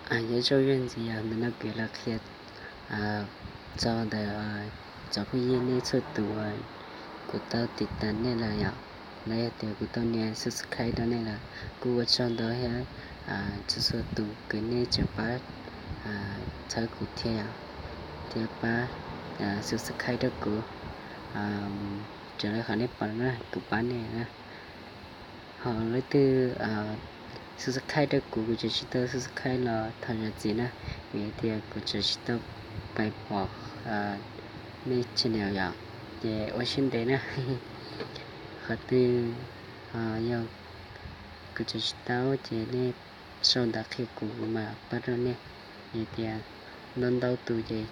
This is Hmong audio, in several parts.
Nyob zoo ntxiv, yog ntawm no kuv los qhia txog ntawm cov phooj ywg nej txhua tus, kuv tau tiv tas nej lawm yom, los yog tias kuv tau nias subscribe rau nej lawm. Kuv ua tsaug ntau thiab, txhua txhua tus kws nej tseem pab txhawb kuv thiab yom, thiab pab subscribe rau kuv. Raws li qhov nej pom na, kuv pab nej na. Ho leej twg subscribe rau kuv, kuv tseem tsis tau subscribe los thov zam txim na, vim tias kuv tseem tsis tau pais pom nej channel yom, ces ua siab ntev na. Qhov twg yog kuv tseem tsis tau ces nej sau ntawv qhia kuv, kuv mam pab rau nej. Vim tias ntau ntau tus ces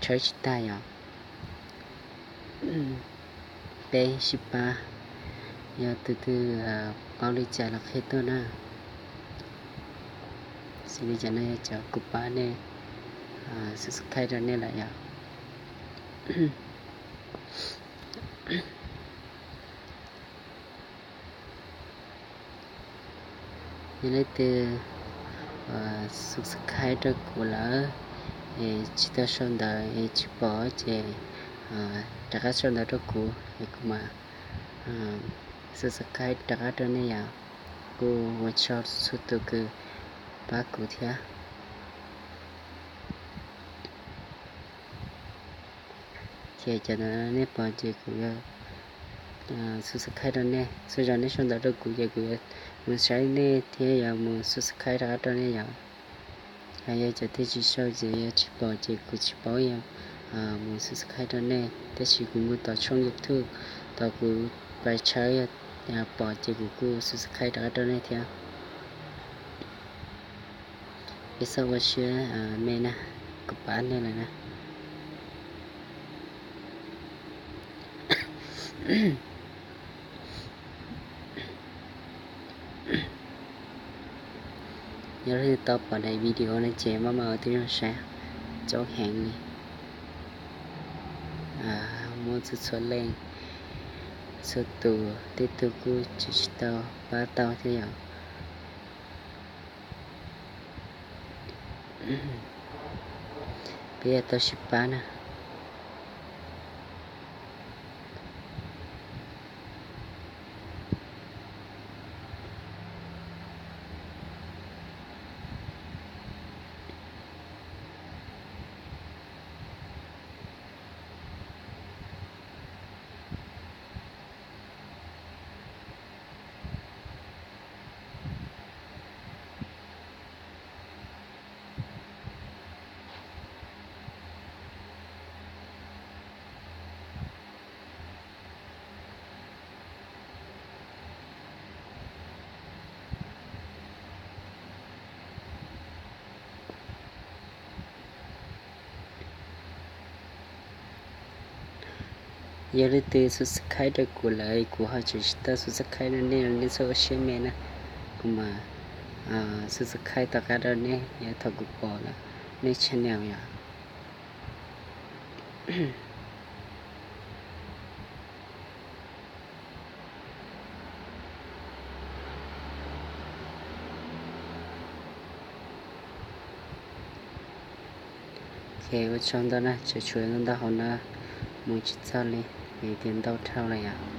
tshawb tsis tag yom. Peb sib pab, yog tus twg paub li cas los qhia tuaj na. Xws li cov no yog cov kuv pab nej subscribe rau nej lawm yom. Yog leej twg subscribe rau kuv lawm es tsis tau sau ntawv es tsis pom ces rov qab sau ntawv rau kuv es kuv mam subscribe rov qab rau nej yom. Kuv ua tsaug txhua tus kws pab kuv thiab. Ces cov ntawm nej pom ces kuv yuav subscribe rau nej, txhua zaus nej sau ntawv rau kuv ces kuv yuav mus saib nej thiab yuav mus subscribe rov qab rau nej yom. Yog cov twg tsis sau ces yog tsis pom ces kuv tsis paub yuav mus subscribe rau nej, tab sis kuv mus tom tshooj YouTube, tom kuv pais tshawb yog pom ces kuv kuj subscribe rov qab rau nej thiab. Peb txhob ua siab me na, kuv pab nej lawm na. Yog leej twg tau pom daim video no ces maj mam ua tib zoo saib, coob heev li. Muaj txhua txhua leej, txhua tus, tej tug kuj tseem tsis tau pab tau thiab yom. Peb yuav tau sib pab na. Yog leej twg subscribe rau kuv lawm kuv ho tseem tsis tau subscribe rau nej, nej txhob ua siab me na, kuv mam subscribe tom qab rau nej, yog thaum kuv pom lawm nej channel yom. Ua tsaug ntau na, tseem tshuav ntau ntau hauv no mus tsis txog li, vim tias ntau dhau lawm yom.